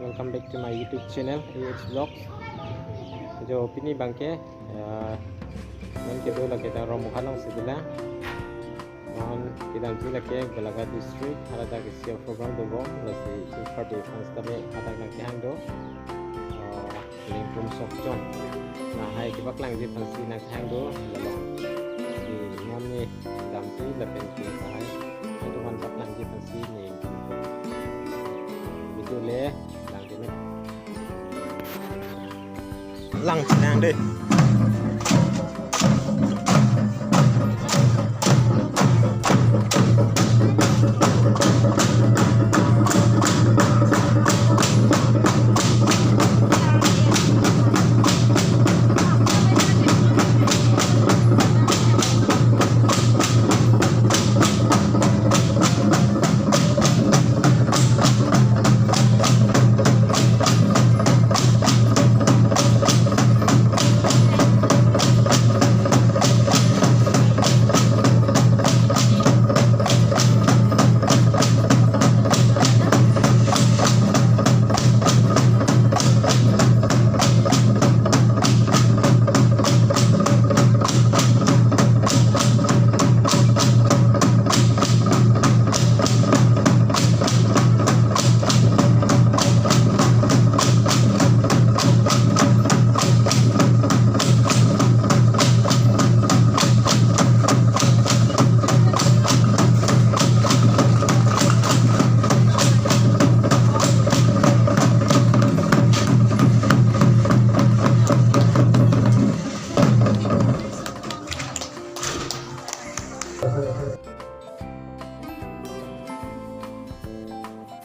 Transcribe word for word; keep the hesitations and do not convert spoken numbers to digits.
Welcome back to my YouTube channel, A H Vlogs. Jo pini abangke, ah, non kedo lake ta Rongmukha alongsi dolang. Non kedamji lake Golaghat district, haladak isi a-program dobom, lasi Karbi fans tame hadak nangkehang do. Ah, Lengkrum Sokchon. Lahai kepaklangji aphansi nangkehang do, la along. Lasi non ne damsi lapen ke lahai kedo-an paklangji aphansi ne. Video le langdun. Lang chinang dei.